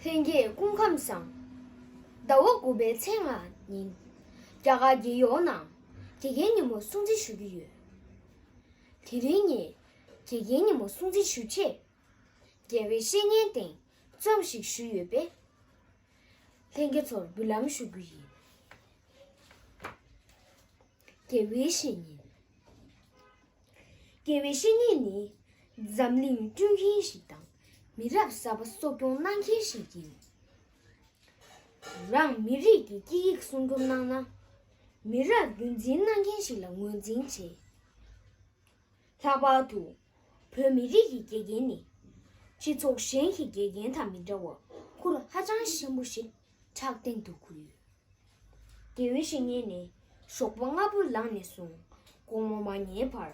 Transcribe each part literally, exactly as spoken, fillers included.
ལྷན་རྒྱས་སྐུ་ཁམས་བཟང་། ཟླ་བ་དགུ་པའི་ཚེས་ལྔ་ཉིན། རྒྱ་གར་རྒྱལ་ཡོངས་ནང་དགེ་རྒན་ཉིན་མོ་སྲུང་བརྩི་ཞུ་གི་ཡོད། དེ་རིང་ངས་དགེ་རྒན་ཉིན་མོ་སྲུང་བརྩི་ཞུ་ཆེད། དགེ་བའི་བཤེས་གཉེན་སྟེང་རྩོམ་ཞིག་ཞུས་ཡོད་པས། ལྷན་རྒྱས་ཚོར་འབུལ་ལམ་ཞུ་རྒྱུ་ཡིན། དགེ་བའི་བཤེས་གཉེན། དགེ་བའི་བཤེས་གཉེན་ནི་འཛམ་གླིང་སྐྲུན་མཁན་ཞིག་དང་མི་རབས་གསར་པ་གསོ་སྐྱོང་གནང་མཁན་ཞིག་ཡིན། རང་མི་རིགས་ཀྱི་སྐད་ཡིག་སྲུང་སྐྱོབ་གནང་ན། མི་རབས་རྒྱུན་འཛིན་གནང་མཁན་ཞིག་ལ་ངོས་འཛིན་བྱེད། ལྷག་པར་དུ་བོད་མི་རིགས་ཀྱི་དགེ་རྒན་ནི་སྤྱི་ཚོགས་གཞན་གྱི་དགེ་རྒན་དང་མི་འདྲ་བར་ཁུར་ཧ་ཅང་ཆེན་པོ་ཞིག་ཕྲག་སྟེང་དུ་འཁུར་ཡོད། དགེ་བའི་བཤེས་གཉེན་ནི་ཞོགས་པ་སྔ་པོ་ལངས་ནས་བཟུང་དགོང་མོ་མ་ཉལ་བར་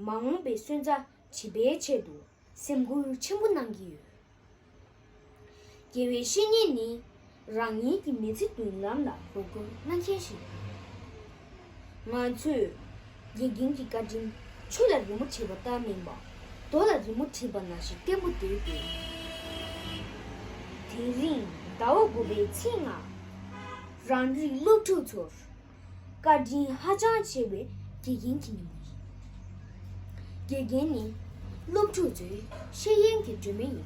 མ་འོངས་པའི་སོན་རྩ་བྱིས་པའི་ཆེད་དུ་སེམས་ཁུར་ཆེན་པོ་གནང་གི་ཡོད། དགེ་བའི་བཤེས་གཉེན་ནི་རང་ཉིད་ཀྱི་མི་ཚེ་མདུན་ལམ་ལ་རོགས་སྐྱོར་གནང་མཁན་ཞིག་ཡིན། ང་ཚོས་དགེ་རྒན་གྱི་བཀའ་དྲིན་ཆུ་ལ་རི་མོ་བྲིས་པ་ལྟར་མིན་པར་རྡོ་ལ་རི་མོ་བྲིས་པ་ནང་བཞིན་བརྟན་པོ་སྡོད་དགོས། དེ་རིང་ཟླ་བ་དགུ་པའི་ཚེས་ལྔ། རང་རིགས་སློབ་ཕྲུག་ཚོར་བཀའ་དྲིན་ཧ་ཅང་ཆེ་བའི་དགེ་རྒན་གྱི་ཉིན་མོ་ཡིན། དགེ་རྒན་ནི་སློབ་ཕྲུག་ཚོའི་ཤེས་ཡོན་གྱི་སྒྲོན་མེ་ཡིན།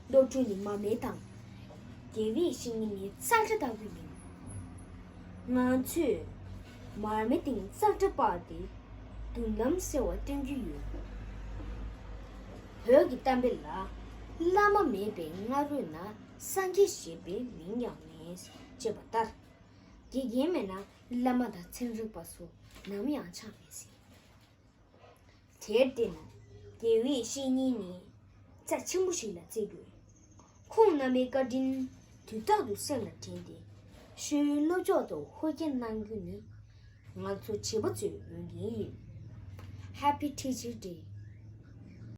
སློབ་ཕྲུག་ནི་མར་མེ་དང་། དགེ་བའི་བཤེས་གཉེན་ནི་ཙག་སྒྲ་ལྟ་བུ་ཡིན། ང་ཚོས་མར་མེ་སྟེང་ཙག་སྒྲ་སྤར་ཏེ་མདུན་ལམ་གསལ་བ་སྟོན་གྱི་ཡོད། བོད་ཀྱི་གཏམ་དཔེ་ལ། བླ་མ་མེད་པའི་སྔ་རོལ་ན་སངས་རྒྱས་ཞེས་པའི་མིང་ཡང་མེད། ཅེས་པ་ལྟར། དགེ་རྒན་མེད་ན་བླ་མ་དང་ཚན་རིག་པ་སོགས་ནམ་ཡང་ཆགས་མེད་ཟེར། དེར་བརྟེན་དགེ་བའི་བཤེས་གཉེན་ནི་རྩ་ཆེན་པོ་ཞིག་ལ་བརྩི་དགོས། ཁོང་རྣམ་པའི་བཀའ་དྲིན་དུས་རྟག་ཏུ་སེམས་ལ་དྲན་ཏེ་ཤོའི་སློབ་སྦྱོང་དུ་ཧུར་བསྐྱེད་གནང་རྒྱུ་ནི་ང་ཚོ་བྱིས་པ་ཚོའི་འོས་འགན་ཡིན། Happy Teacher Day།